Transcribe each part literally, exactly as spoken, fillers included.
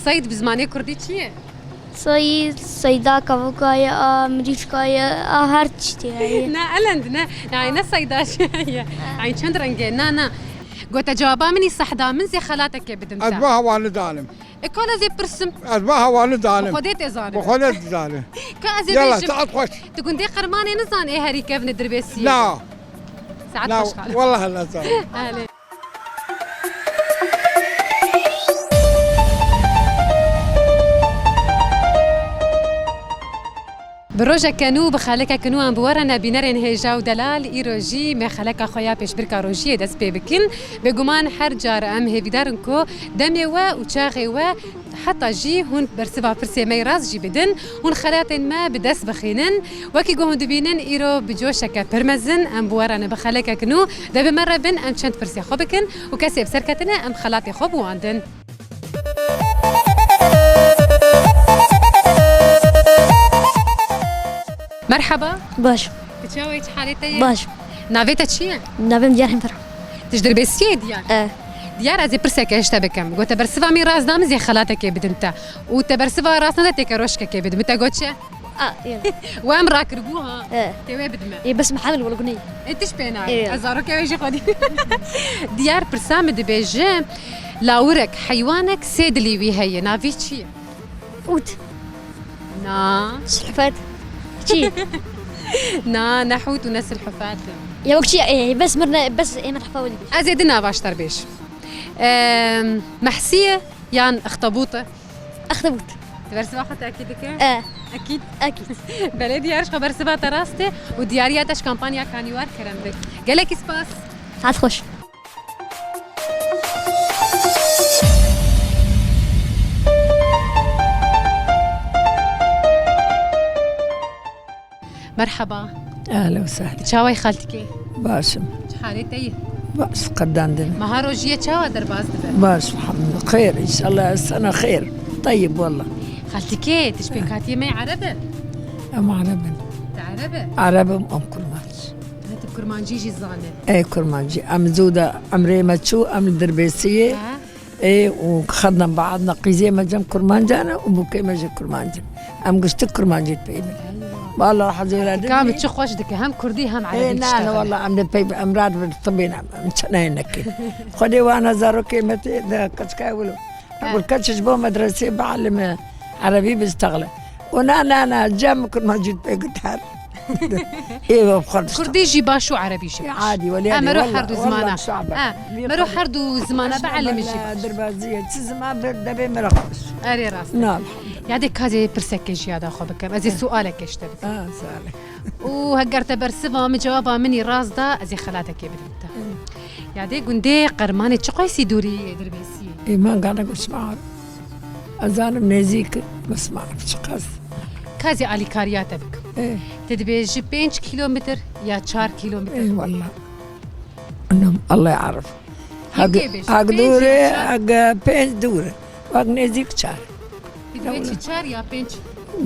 Seyd bi zimanê kurdî çi ye? Seyd, seyda kevokayê, a mirîşkayê, a her tiştî heye. Ne, elend ne. Yani ne seyda çi ye? Yani çend renge? Na, na. Gote cewaba min î sehda, min zê xelatekê bidim te. Ez ba hevalî dalim. E, kala zê pirsim. Ez ba hevalî dalim. Bi Xwedê tê zanim. Bi Xwedê dizanim. Ka ez ê Yala, bêjim. Saet xweş. Tu gundê Qermanê nizan ê herî kevne Dirbêsiyê. Na. Saet Na, xweş xal. Wallah na zan. Elê. Bi rojeke nû, bi xelekeke nû em bi we re ne bînerên hêja û delal, îro jî me xeleka xwe ya pêşbirka rojiyê dest pê bikin. Bêguman her car em hêvîdar in ku demê we û çaxê we heta jî hûn bersiva pirsê me yê rast jî bidin, hûn xelatên me bi dest bixînin. Wekî ku hûn dibînin, îro bi coşeke pir mezin em bi we re ne bi xelekek nû. Devê me re bin, em çend pirsê xwe bikin û kesê bi ser ketine em xelatê xwe bi wan din. Merhaba. Baş. Tu çawa yî, çi halê te ye? Baş. Navê te çi ye? Navê min Diyar Hemfer. Tu ji Dirbêsiyê yî, Diyar? E. Diyar, ez ê pirseke ji te bikim. Got te bersiva min rast da, min zê xelatekê bidim te. Û te bersiva rast neda, têke rojkekê bidim. Min te got çi? A, yê. We em rakiribû ha. E. Tê wê bidime. Ê, bes min hemil wele gunî. Ê, tiş pê nayê. Ê. Ez zarokê wê jî xwedî. Diyar, pirsa min dibêje, lawirek, heywanek sê dilî wî heye. Navî çi ye? Hût. Na. Silhufat. Çi? Na, ne hût û ne silhufat e. Ya wek çi? Ê, bes mir ne, bes ê min hefa welî. Ez ê di nava ji te re bêjim. Em, mehsî ye yan extebût e? Extebût. Tu bersiva xwe tekîd dike? E. Ekîd? Ekîd. Belê Diyar, ji xwe bersiva te rast e û diyariya te ji kampanya Kanîwar kerem bik. Gelekî spas. Saet xweş. Merhaba. Ehlen we sehlen. Çawa yî xaltîkê? Baş im. Çi halê te ye? Baş, qedandin. Meha rojiyê çawa derbas dibe? Baş, elhamdulillah. Xêr, înşallah, sene xêr. Teyib, wallah. Xaltîkê, tu ji pêkhatiyê me yî Ereb e? Em Ereb in. Tu Ereb e? Ereb im, em kurmanc. Ne, tu kurmancî jî zane. Ê kurmancî. Em zû de emrê me çû, em li Dirbêsiyê. Ha? Ê, û xedna baadna qîzê me cem kurmancan e û bûkê me jî kurmanc in. Em giştik kurmancî dibînin. Wala hezûra Ka min dibînin. Çi xweş dike, hem kurdî hem Ê, erebî na, na, diştexile. Wala em de pey, em radibin tibîn, em, em çi neyê nekin. Xwedê wana zarokê me tê de keçika wilo. He. Gul keç ji bo medresê bielime, erebî bistexile. Û na, na, na, cem kurmancî pê gutar. Ê, we xwe dişta. Kurdî jî baş û erebî jî baş. Adî, welê, ha, adî, mero wela, her du wela, zimana. Şaba. Ha, mero her du zimana bielime jî baş. Derbazî ye, çi ziman be, devê mero xweş. Erê rast. Na, elhamdulillah. Yadê ka ez ê pirsekê jî yada xwe bikim. Ez ê sualekê ji te bikim. Ha, sualek. Û heger te bersiva min, cewaba min î rast da, ez ê xelatekê bidim te. Hı. Yadê gundê Qermanê çi qeysî dûrî Dirbêsiyê? Ê, man gana Gusmar. Ez zanim nêzîk Gusmar çiqas. Ka ez ê alîkariya te bikim. Ê. Te dibêjî pênc kîlometr ya çar kîlometr? Ê, wallah. Anam, Allah arif. Hak, hak dûr e, hak pênc dûr e. Hak nêzîk çar. Dibê çi çar ya pênc?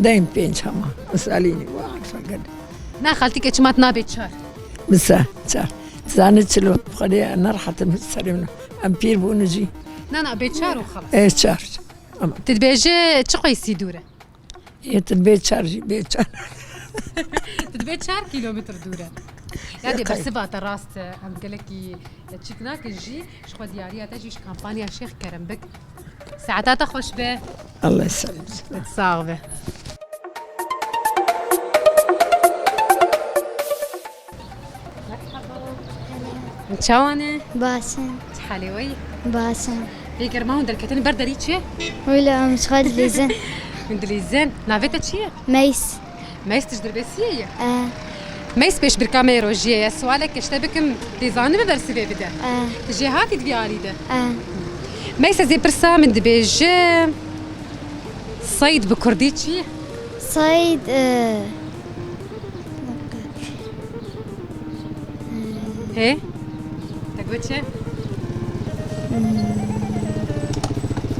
Deyim pênc hema. Misalînî, wa arfa ged. Na xaltîke çima tu nabê çar? Misa, çar. Zane çilo, Xwedê nerhatin serê min. Em pîr bûne jî. Na, na, bê çar û xelas. Ê, çar. Ama. Tu dibêje çi qeysî dûr e? Yê tu bê çar jî, bê çar. Tu dibê çar kîlometr dûr e. Ya dê bersiva te rast e, em gelekî çîk nakin jî, ji xwe diyariya te jî ji kampanya Şêx Kerem bik. Saeta te xweş be. Allah selamet. Sax be. Çawan e? Baş in. Çi halê we ye? Baş in. Pê germa hûn derketin ber derî çi? Wila em ji xwe dilîzin. Hûn dilîzin. Navê te çi ye? Meys. Meys, tu ji Dirbêsiyê ye? E. Meys, pêşbirka me yê rojiyê ye. Sualek ji te bikim, tê zanibî bersivê bide? E. Tu jêhatî di vî alî de? E. Meys, ez ê pirsa min dibêje, seyd bi kurdî çi ye? Seyd, e, Hê? Te got çi?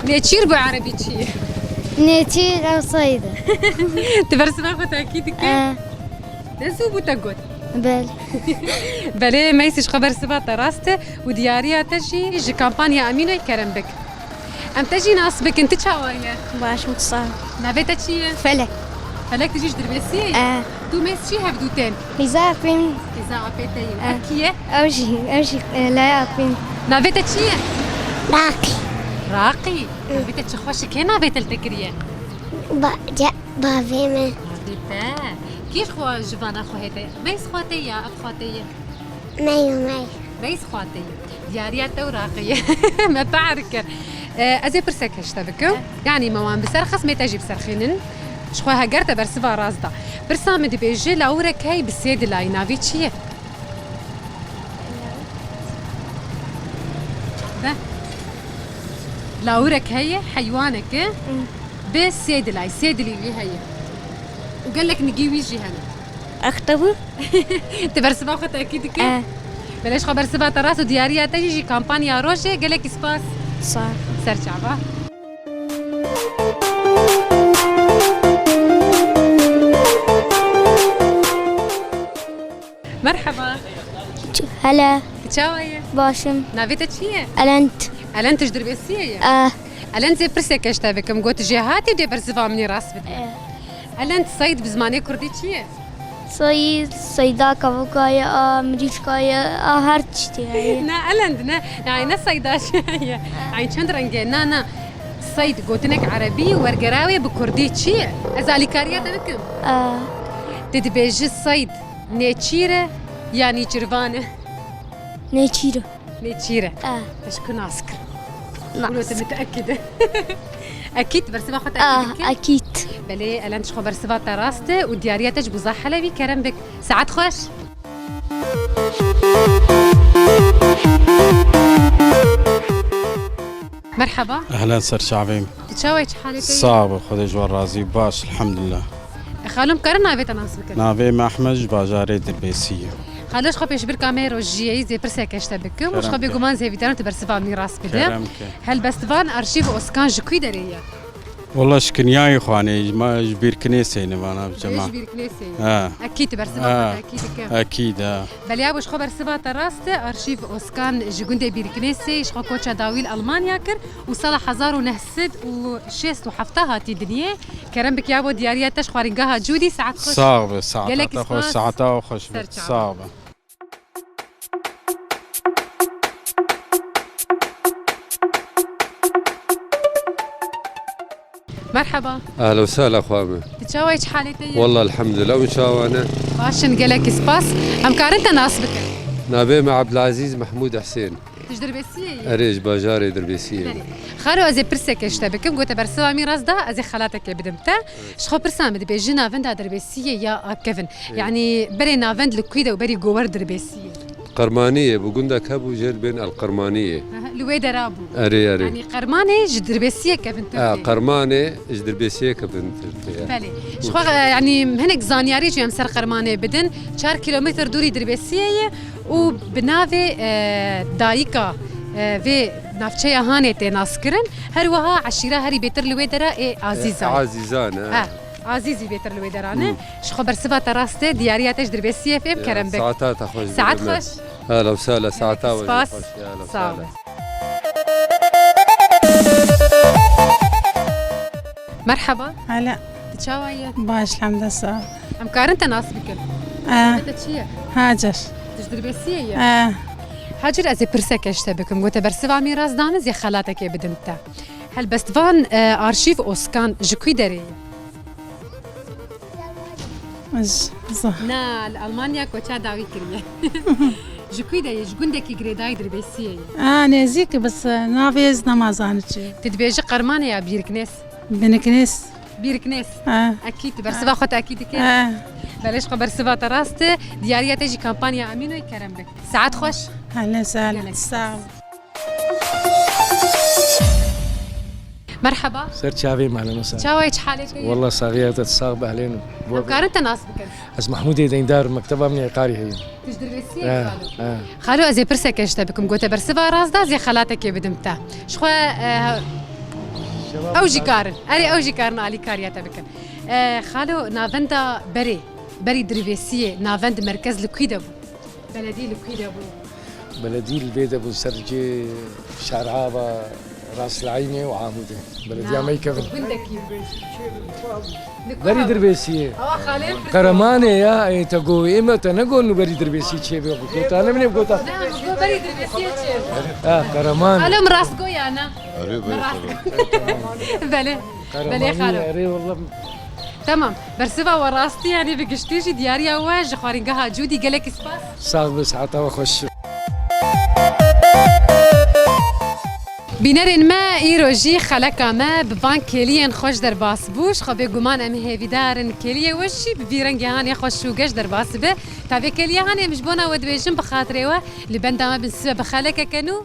Nêçîr bi erebî çi ye? Nêçîr ew seyd e. Tu bersiva xwe tekî dike? E. Ne zû bû te got? Belê. Belê, Meysî, ji xwe bersiva te rast e û diyariya te jî ji kampanya Emînoy kerem bik. Em te jî nas bikin, tu çawa ye? Baş, mutlu sağ ol. Navê te çi ye? Felek. Felek, tu jî ji Dirbêsiyê yî? E. Tu mêz çi hevdû tên? Hêza apê min. Hêza apê te ye. E. Ev kî ye? Ew jî, ew jî, e, laya apê min. Navê te çi ye? Raqî. Raqî? E. Navê te çi xweş e. Kê navê te li te kiriye? Ba-, ca-, bavê min. Bavê te. Kî xwe ji vana xwe hê te? Meys xwe te ya, ev xwe te ye? Mey û mey. Reis xwatê ye. Diyariya te û raqî ye. Me tehr kir. E, ez ê pirsek ji te bikim. Yanî me wan bi ser xist, me te jî bi ser xînin. Ji xwe heger te bersiva rast da. Pirsa min dibêje, lawirek heye bi sê dilayî, navê çi ye? Be. Lawirek heye, heywanek e. Bi sê dilayî, sê dilî wî heye. Û gelek nigî wî jî hene. Ex te bû? Tu bersiva xwe tekî dikî? E. Belê, ji xwe bersiva te rast û diyariya te jî ji kampanya rojê, gelekî spas. Sağ ol. Ser çava. Merhaba. Ç-, hele. Tu çawa ye? Baş im. Navê te çi ye? Elend. Elend, tu ji Dirbêsiyê ye? E. Elend, zê pirseke ji te bikim. Got, tu jêhatî dê bersiva min ê rast bidî. E. Elend, seyd bi zimanê kurdî çi ye? Seyd, seyda kevoka ye, a mirîşka ye, a her tiştê heye. Ne, elend, ne. Yani ne seyda çi ye? Yani çend reng e? Na, na. Seyd, gotinek erebî, wergera wê bi kurdî çi ye? Ez alîkariya te bikim. E. Te dibêji seyd nêçîr e ya nîçirvan e? Nêçîr e. Nêçîr e. E. Ez ku nas kir. Nas. Wilo te miteekid e. Ekîd, bersiva xwe te Ah, ekîd dikî? Ekîd. Belê, Elen, ji xwe bersiva te rast e û diyariya te ji Buza Helewî kerem bik. Saet xweş. Merhaba. Ehlen, ser çavê me. Tu çawa yî, çi halê te ye? Sax be, Xwedê ji we razî, baş, elhamdulillah. Xalo, em karin navê te nas bikin? Navê me Ehmed, ji bajarê Dirbêsiyê. Xalo, ji xwe pêşbirka me rojiyê zê pirseke ji te bikim û ji xwe bêguman zê hêvîdarim tu bersiva min rast bide. Kerem ke. Helbestvan Arşîv Oskan ji kû derê ye? Wela ji Kinyayê xwanê, ji ma, ji Bîrkinêsê ne vana bi cema. Ji Bîrkinêsê ye. Ha. Ekîd, bersiva xwe te ekîd dike. Ekîd, ha. Belê, ya bo ji xwe bersiva te rast e, Arşîv Oskan ji gundê Bîrkinêsê ji xwe koça dawî li Almanya kir û sala hezar û neh sed û şêst û heft hatî dinyê. Kerem bike ya bo diyariya te ji xwaringeha Cûdî, saet xweş. Sax be, saeta te xweş, saeta xweş be. Gelekî spas. Ser çavan. Sax be. Merhaba. Ehla û sehla xwe me. Tu çawa yî, çi halê te ye? Wallah elhamdulillah, û çawa ne? Baş in, gelekî spas. Em karin te nas bikin? Navê me Ebdilezîz Mehmûd Husên. Tu ji Dirbêsiyê yî? Erê, ji bajarê Dirbêsiyê. Belê. Xalo, ez ê pirseke ji te bikim, got te bersiva min rast da, ez ê xelatekê bidim te. Ji xwe pirsa min dibêje navenda Dirbêsiyê ya a kevin. Ê. Yanî berê navend li kû de û berî gower Dirbêsiyê? Qermaniyê bû, gundek hebû jê dibên El Qermaniyê. Aha, li wê dera bû. Erê, erê. Yanî Qermanê ji Dirbêsiyê kevintir tê. Ha, Qermanê ji Dirbêsiyê kevintir tê, ya. Belê. Ji xwe, e, yanî hinek zanyarî jî em ser Qermanê bidin. Çar kîlometr dûrî Dirbêsiyê ye û bi navê, e, dayika, e, vê navçeya Hanê tê naskirin. Her wiha eşîra herî bêtir li wê dera ê Azîzan. E, Azîzan, e. Ha. Azîzî bêtir li wê deran e. Hmm. Ji xwe bersiva te rast e, diyariya te ji Dirbêsiyê fêm, ya, kerem bik. Saeta te xweş. Saet xweş. Ehla û sehla, saeta we jî xweş. Spas. Ehla û sehla. Sağ ol. Merhaba. Hala. Tu çawa yî? Baş, elhamdulillah, sağ ol. Em karin te nas bikin? E. Navê te çi ye? Hacer. Tu ji Dirbêsiyê yî? E. Hacer, ez ê pirseke ji te bikim. Got te bersiva min rast da, ez ê xelatekê bidim te. Helbestvan, e, Arşîv Oskan ji kû derê ye? Ez, zah. Na, li Almanya koça dawî kiriye. Ji kû de ye? Ji gundekî girêdayî Dirbêsiyê ye. A, nêzîk e, bes, e, navê ez nema zanim çi. Tu dibêjî Qermanê ya Bîriknês? Bîriknês. Bîriknês. Ha. Ekîd, tu bersiva xwe te ekîd dikî? Ha. Belê, ji xwe bersiva te rast e. Diyariya te jî kampanya Emînoyê, kerem bik. Saet xweş. Ehlen, sehlen. Gelek spas. Sağ ol. Merhaba. Ser çavê me, ehlen û sehlen. Çawa yî, çi halê te ye? Wallah saxiya te, sax be, ehlen. Em karin te nas bikin? Ez Mehmûdê Deyndar, mekteba min ê Îqarî heye. Tu ji Dirbêsiyê yî, xalo? He, he. Xalo, ez ê pirseke ji te bikim. Got te bersiva rast da, ez ê xelatekê bidim te. Ji xwe, e, ew jî karin. Erê, ew jî karin alîkariya te bikin. E, xalo, navenda berê, berî Dirbêsiyê, navend merkez li kû de bû? Beledî li kû de bû? Beledî li vê de bû, ser cê Şarava, Rast li Eynê û Amûdê. Belediya me kevin. Gundekî. Berî Dirbêsiyê. Qeremanê ya, ê te go ême te ne gon berî Dirbêsî çêbê. Gota ne minê gota. Ne, go berî Dirbêsiyê çê. Ha, Qereman. Xalo, min rast go ya ne? Erê, belê, xalo. Belê. Belê, xalo. Erê, wallah. Tamam. Bersiva we rastî, yanî bi giştî jî diyariya we ji xwarîngeha Cûdî, gelekî spas. Sax be, siheta we xweş. Bînerên me, îro jî xeleka me bi van kêliyên xweş derbas bû. Ji xwe bêguman em hêvîdar in kêliyê we jî bi vî rengê hanê xweş û geş derbas bibe. Tavê kêliya hanê em ji bona we dibêjin bi xatirê we li benda me bin sibe bi xelekeke nû.